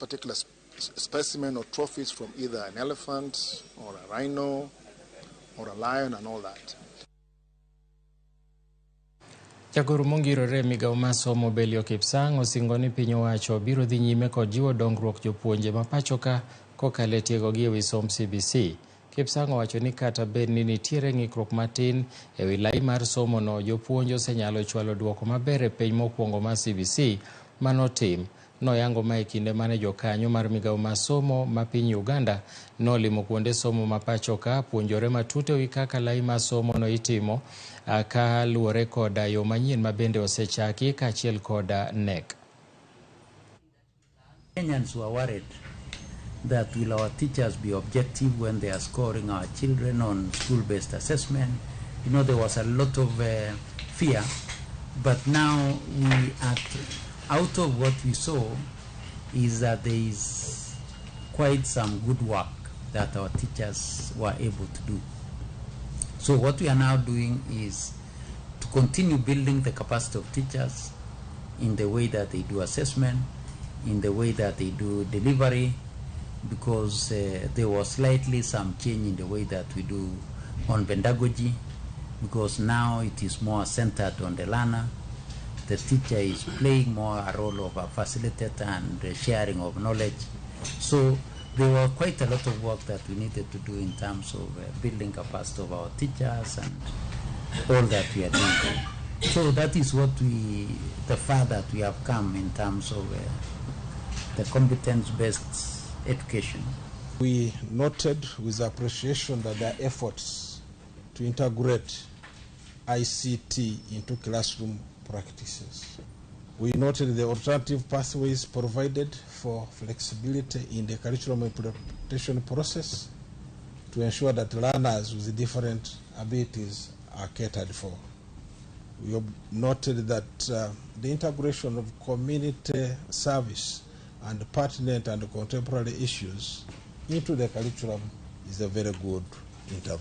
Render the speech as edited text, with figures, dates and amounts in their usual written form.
Particular specimen or trophies from either an elephant or a rhino or a lion and all that. Jagoro mongirore e migao mar somo Belio Kipsang osingo ni piny owacho biro dhi nyime kod jiwo dongruok jopuonje ma pachoka kokalo e tiegogi ewi somb CBC. Kipsang owacho ni kata bed ni nitiere ng'ikruok matin ewi lai mar somo no, jopuonj osenyalo chwalo duoko maber e penj mokwongo mar CBC manotim. Noyango ma e kinde mane jokanyo mar migao mar somo ma piny Uganda nolimo kuonde somo ma pachoka puonjore matut ewi kaka lai mar somo no itimo ka luwore koda yo manyien ma bende osechaki kaachiel koda KNEC. Kenyans were worried that will our teachers be objective when they are scoring our children on school-based assessment. There was a lot of fear, but now we are out of what we saw is that there is quite some good work that our teachers were able to do. So what we are now doing is to continue building the capacity of teachers in the way that they do assessment, in the way that they do delivery, because there was slightly some change in the way that we do on pedagogy, because now it is more centered on the learner. The teacher is playing more a role of a facilitator and the sharing of knowledge. So there were quite a lot of work that we needed to do in terms of building capacity of our teachers and all that we are doing. So that is the far that we have come in terms of the competence-based education. We noted with appreciation that there are efforts to integrate ICT into classroom practices. We noted the alternative pathways provided for flexibility in the curriculum implementation process to ensure that learners with different abilities are catered for. We have noted that the integration of community service and pertinent and contemporary issues into the curriculum is a very good intervention.